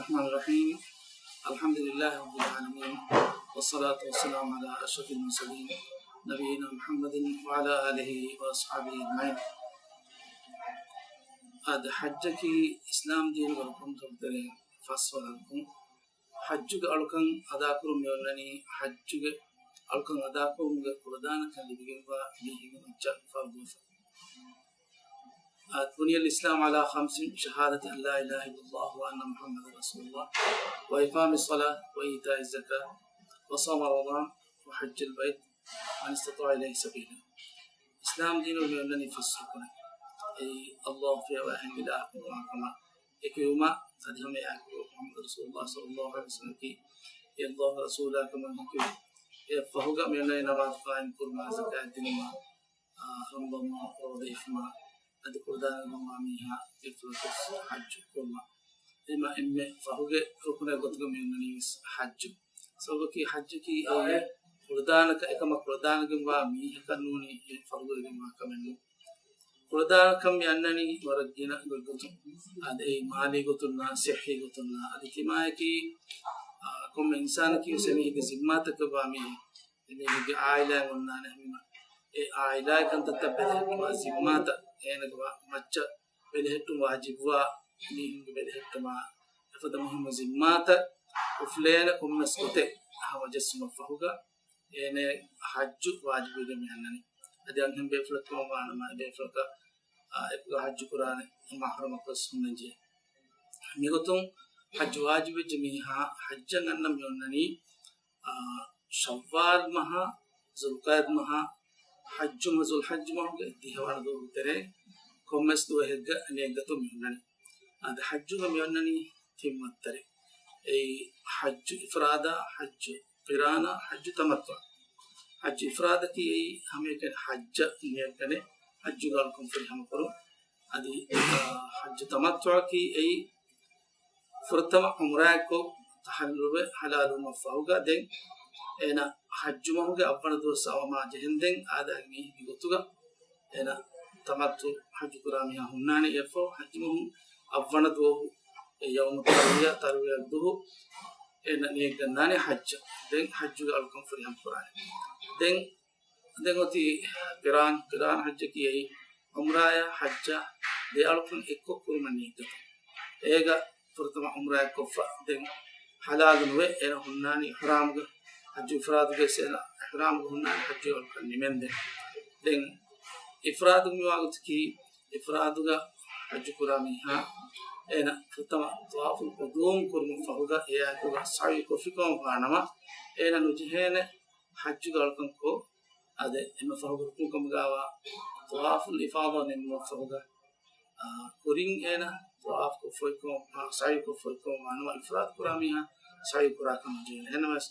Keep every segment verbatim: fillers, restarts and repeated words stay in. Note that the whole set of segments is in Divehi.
الرحمن الرحيم. الحمد لله رب العالمين، والصلاة والسلام على أشرف المرسلين، نبينا محمد وعلى آله وأصحابه أجمعين. އާދެ، ޙައްޖަކީ އިސްލާމް ދީނުގެ ރުކުންތަކުގެ ތެރެއިން ފަސްވަނަ ރުކުން. ޙައްޖުގެ އަޅުކަން އަދާކުރުން މިއޮންނަނީ، ޙައްޖުގެ އަޅުކަން އަދާކުރުމުގެ ކުޅަދާނަކަން ލިބިގެންވާ މީހެއްގެ މައްޗަށް ފަރުޟުވެފަ. އާ، بني الإسلام على خمس، شهادة أن لا إله إلا الله وأن محمدا رسول الله، وإقام الصلاة، وإيتاء الزكاة، وصوم رمضان، وحج البيت، من استطاع إليه سبيلا. އިސްލާމް ދީނުގެ މިއޮންނަނީ ފަސް ރުކުނެއް. އެއީ، ﷲ ފިޔަވާ އެހެން އިލާހަކު ނުވާ ކަމަށް އެކިވުމަށް، އަދި ހަމައެއާއެކު މުޙައްމަދު ރަސޫލުﷲ ޞައްލަﷲ ޢަލައިހި ވަސައްލަމަކީ އެ ﷲގެ ރަސޫލާ ކަމަށް އެކިވެ، އެ ފަހުގަ މިއޮންނަނީ ނަމާދު ޤާއިމް ކުރުމާ، ޒަކާތް ދިނުމާ، އާ، ރަމަޟާން މަހު ރޯދަ ހިފުމާ، އަދި ކުޅަދާނަ ގަންވާ މީހާ އެއްފުރަތަސް ޙައްޖު ކުރުމަށް. އެމަ އެންމެ ފަހުގެ ރުކުނެއް ގޮތުގަ މިއޮންނަނީ ވެސް ޙައްޖު. ސަބަބަކީ ޙައްޖަކީ އެއީ ކުޅަދާނަކަ އެކަމަށް ކުޅަދާނަގެންވާ މީހަކަށް ނޫނީ އެ ފަރުޟުވެގެންވާ ކަމެއް ނޫން. ކުޅަދާނަކަން މި އަންނަނީ ވަރަށް ގިނަ ގޮތްގޮތުން. އާދެ، އެއީ މާލީ ގޮތުންނާ، ޞިއްޙީ ގޮތުންނާ، އަދި ތިމާޔަކީ، އާ، ކޮންމެ އިންސާނަކީ ވެސް އެމީހެއްގެ ޒިންމާތަކަށްވާ މީހެއް. އެމީހެއްގެ އާއިލާއެއް އޮންނާނެ ހަމަ. އެ އާއިލާގެ ކަންތައްތައް ބެލެހެއްޓުމާ ޒިންމާތައް އޭނަގެ ވާ މައްޗަށް ބެލެހެއްޓުން ވާޖިބުވާ މީހުންގެ ބެލެހެއްޓުމާ، އެފަދަ މުހިއްމު ޒިންމާތައް އުފުލޭނެ ކޮންމެސް ގޮތެއް ހަމަޖެއްސުމަށްފަހުގަ އޭނަ ޙައްޖު ވާޖިބުވެގެން މި އަންނަނީ. އަދި އަންހެން ބޭފުޅެއްކަމަށް ވާނަމަ، އެ ބޭފުޅަކަށް، އާ، އެކުގަ ޙައްޖު ކުރާނެ މަޙްރަމަކުވެސް ހުންނަންޖެހޭ. މިގޮތުން ޙައްޖު ވާޖިބުވެއްޖެ މީހާ ޙައްޖަށް އަންނަން މި އޮންނަނީ، އާ، ޝައްވާލް މަހާ، ޒުލްޤަޢިދާ މަހާ، ޙައްޖު މަހު، ޒުލްޙައްޖު މަހުގެ ދިހަވަނަ ދުވަހުގެ ތެރޭ ކޮންމެސް ދުވަހެއްގަ ނިޔަތްގަތުން މި އޮންނަނީ. އަދި ޙައްޖުގަ މި އޮންނަނީ ތިން ވައްތަރެއް. އެއީ، ޙައްޖު އިފްރާދާ، ޙައްޖު ޤިރާނާ، ޙައްޖު ތަމައްތުޢާ. ޙައްޖު އިފްރާދަކީ އެއީ ހަމައެކަނި ޙައްޖަށް ނިޔަތްގަނެ، ޙައްޖުގެ އަޅުކަން ފުރިހަމަކުރުން. އަދި، އާ، ޙައްޖު ތަމައްތުޢަކީ އެއީ ފުރަތަމަ ޢުމްރާއެއްކޮށް ތަޙައްލުލުވެ ޙަލާލުވުމަށްފަހުގަ ދެން އޭނަ ޙައްޖު މަހުގެ އަށްވަނަ ދުވަސް އަވަމާ ޖެހެންދެން އާދައިގެ މީހެއްގެ ގޮތުގަ އޭނަ ތަމައްތު ޙައްޖު ކުރާ މީހާ ހުންނާނެ. އެއަށްފަހު ޙައްޖު މަހު އަށްވަނަ ދުވަހު އެ ޔައުމު ތަރުވިޔާ، ތަރުވިޔާ ދުވަހު އޭނަ ނިޔަތްގަންނާނެ ޙައްޖަށް. ދެން ޙައްޖުގެ އަޅުކަން ފުރިހަމަ ކުރާނެ. ދެން، ދެން އޮތީ ޤިރާން، ޤިރާން ޙައްޖަކީ އެއީ ޢުމްރާޔާ ޙައްޖާ ދެ އަޅުކަން އެއްކޮށް ކުރުމަށް ނިޔަތްގަތުން. އޭގަ ފުރަތަމަ ޢުމްރާއެއްކޮށްފަ ދެން ޙަލާލުނުވެ އޭނަ ހުންނާނީ އިޙްރާމުގަ. ޙައްޖު އިފްރާދުގައި އޭނަ އިޙްރާމުގަ ހުންނާނީ ޙައްޖު އަޅުކަން ނިމެންދެން. ދެން އިފްރާދު މިވާ ގޮތަކީ، އިފްރާދުގަ ޙައްޖު ކުރާ މީހާ އޭނަ ފުރަތަމަ ޠަވާފުލް ޤުދޫމް ކުރުމަށް ފަހުގަ އެއާއެކުގަ ސަޢުޔު ކޮށްފިކަމަށް ވާނަމަ، އޭނަ ނުޖެހޭނެ ޙައްޖުގެ އަޅުކަން ކޮށް، އާދެ، އެންމެ ފަހުގެ ރުކުން ކަމުގައިވާ ޠަވާފުލް އިފާޟާ ނިމުމަށް ފަހުގަ، އާ، ކުރިން އޭނަ ޠަވާފު ކޮށްފައިކޮށް، އާ، ސަޢުޔު ކޮށްފައިކޮށް ވާނަމަ، އިފްރާދު ކުރާ މީހާ ސަޢުޔު ކުރާކަމަށް ޖެހޭނެ. އެހެންނަމަވެސް،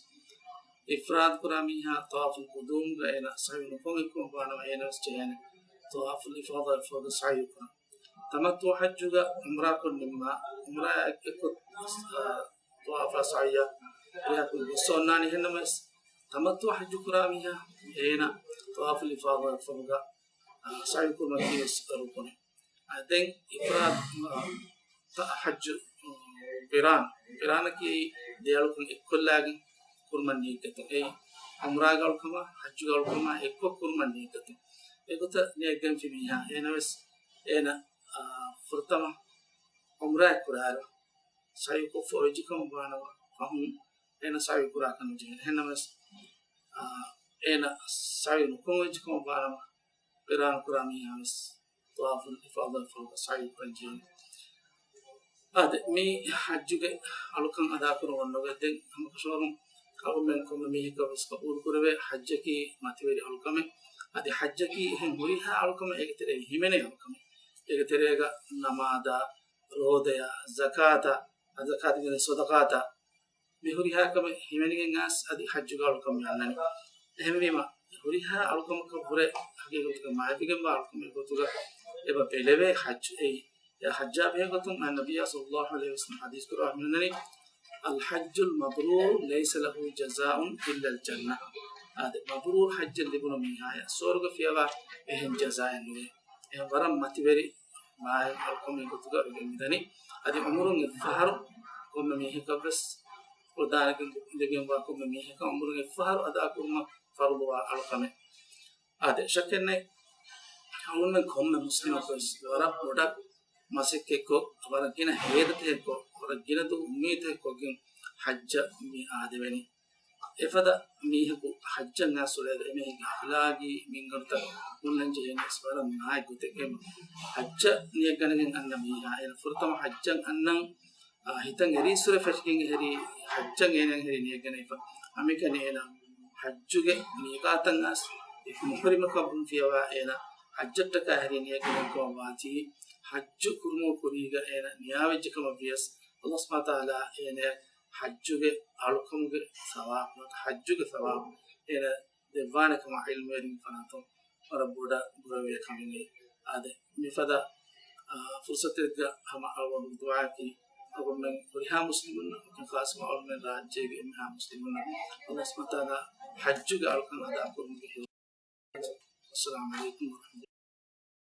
އިފްރާދު ކުރާ މީހާ ޠަވާފުލް ޤުދޫމްގަ އޭނަ ސަޢުޔު ނުކޮށްފައިކޮށް ވާނަމަ، އޭނަވެސް ޖެހޭނެ ޠަވާފުލް އިފާޟާ ފަހުގަ ސަޢުޔު ކުރަން. ތަމައްތުޢު ޙައްޖުގަ ޢުމްރާކޮށް ނިންމާ، ޢުމްރާއާ އެއްކޮށް، އާ، ޠަވާފާ ސަޢުޔާ ރިހާކުރި ގޮއްސަ އޮންނާނެ. އެހެންނަމަވެސް، ތަމައްތުޢު ޙައްޖު ކުރާ މީހާ އޭނަ ޠަވާފުލް އިފާޟާ ފަހުގަ، އާ، ސަޢުޔު ކުރުމަކީ ވެސް ރުކުނެއް. އާ، ދެން އިފްރާދު، އާ، ތަ-، ޙައްޖު، އާ، ޤިރާން. ޤިރާނަކީ ދެ އަޅުކަން އެއްކޮށްލާގެން ކުރުމަށް ނިޔަތްގަތުން. އެއީ، ޢުމްރާގެ އަޅުކަމާ ޙައްޖުގެ އަޅުކަމާ އެއްކޮށް ކުރުމަށް ނިޔަތްގަތުން. އެގޮތަށް ނިޔަތްގެންފި މީހާ އޭނަވެސް އޭނަ، އާ، ފުރަތަމަ ޢުމްރާއެއް ކުރާއިރު، ސަޢުޔު ކޮށްފަ އޮތްޖެކަމަށް ވާނަމަ، ފަހުން އޭނަ ސަޢުޔު ކުރާކަށް ނުޖެހޭނެ. އެހެންނަމަވެސް، އާ، އޭނަ ސަޢުޔު ނުކޮށް އޮތްޖެކަމަށް ވާނަމަ، ޤިރާން ކުރާ މީހާވެސް ޠަވާފުލް އިފާޟާ ފަހުގަ ސަޢުޔު ކުރަން ޖެހޭނެ. އާދެ، މި ޙައްޖުގެ އަޅުކަން އަދާކުރުން އޮންނަ ގޮތް ދެން ހަމަކަށަވަރުން އަޅުގަނޑުމެން ކޮންމެ މީހަކަށް ވެސް ޤަބޫލުކުރެވޭ، ޙައްޖަކީ މަތިވެރި އަޅުކަމެއް. އަދި ޙައްޖަކީ އެހެން ހުރިހާ އަޅުކަމެއް އޭގެ ތެރޭގަ ހިމެނޭ އަޅުކަމެއް. އޭގެ ތެރޭގަ ނަމާދާ، ރޯދަޔާ، ޒަކާތާ، ޒަކާތުގެ ޞަދަޤާތާ، މި ހުރިހާ ކަމެއް ހިމެނިގެން އައިސް އަދި ޙައްޖުގެ އަޅުކަން މި އަންނަނީ. އެހެންވީމަ، ހުރިހާ އަޅުކަމަކަށްވުރެ ޙަޤީޤަތުގަ މާތްވެގެންވާ އަޅުކަމެއް ގޮތުގަ އެބަ ބެލެވޭ ޙައްޖު. އެއީ، އެ ޙައްޖާ ބެހޭ ގޮތުން އައްނަބިއްޔާ ޞައްލައްލާހު ޢަލައިހި ވަސައްލަމަ ޙަދީޘް ކުރައްވާ މި އޮންނަނީ، الحج المبرور ليس له جزاء إلا الجنة. އާދެ، މަބްރޫރު ޙައްޖެއް ލިބުނު މީހާޔަށް ސުވަރުގެ ފިޔަވާ އެހެން ޖަޒާއެއް ނުވޭ. އެހެން ވަރަށް މަތިވެރި މާތް އަޅުކަމެއް ގޮތުގަ ވެގެން މިދަނީ. އަދި ޢުމުރުން އެއްފަހަރު ކޮންމެ މީހަކަށްވެސް ކުރުދާނެގެން ލިބެންވާ ކޮންމެ މީހަކަށް އުމުރުން އެއްފަހަރު އަދާކުރުމަށް ފަރުޟުވާ އަޅުކަމެއް. އާދެ، ޝައްކެއްނެތް. އަޅުގަނޑުމެން ކޮންމެ މުސްލިމަކުވެސް ވަރަށް ބޮޑަށް މަސައްކަތްކޮށް، ވަރަށް ގިނަ ހޭދަތަކެއްކޮށް، ވަރަށް ގިނަ ދުވަހު އުއްމީދުތަކެއްކޮށްގެން ޙައްޖަށް މި އާދެވެނީ. އެފަދަ މީހަކު ޙައްޖަށް އައިސް އުޅޭއިރު އެމީހެއްގެ އަޚްލާގީ މިންވަރުތައް ހުންނަން ޖެހޭނީ ވަރަށް ނާއި ގޮތެއް. އެ ޙައްޖަށް ނިޔަތްގަނެގެން އަންނަ މީހާ އޭނަ ފުރަތަމަ ޙައްޖަށް އަންނަން، އާ، ހިތަށް އެރީއްސުރެ ފެށިގެން އެހެރީ ޙައްޖަށް އޭނަ އެހެރީ ނިޔަތްގަނެފަ. އަނެއްކަން އޭނަ ޙައްޖުގެ މީޤާތަށް އައިސް މުޙްރިމަކަމުން ފިޔަވާ އޭނަ ޙައްޖަށްޓަކާ އެހެރީ ނިޔަތްގަނެގެން ކަމަށް ވާތީ، ޙައްޖު ކުރުމުގެ ކުރީގަ އޭނަ ނިޔާވެއްޖެ ކަމަށް ވިޔަސް، ﷲ ސުބްޙާނަހޫ ވަތަޢާލާ އޭނަ ޙައްޖުގެ އަޅުކަމުގެ ސަވާބު ނުވަތަ ޙައްޖުގެ ސަވާބު އޭނަ ދެއްވާނެ ކަމަށް ޢިލްމުވެރިން ފަރާތުން ވަރަށް ބޮޑަށް ބުރަވެޔަ ކަމެއް. އާދެ، މިފަދަ، އާ، ފުރުޞަތެއްގަ ހަމަ އަޅުގަނޑު ދުޢާއަކީ އަޅުގަނޑުމެން ހުރިހާ މުސްލިމުންނަށް، ޚާއްޞަކޮށް އަޅުގަނޑުމެން ރާއްޖޭގެ އެންމެހާ މުސްލިމުންނަށް ﷲ ސުބްޙާނަހޫ ވަތަޢާލާ ޙައްޖުގެ އަޅުކަން އަދާކުރުމުގެ ހެޔޮ. އައްސަލާމު ޢަލައިކުމް ވަރަޙްމަތުﷲ.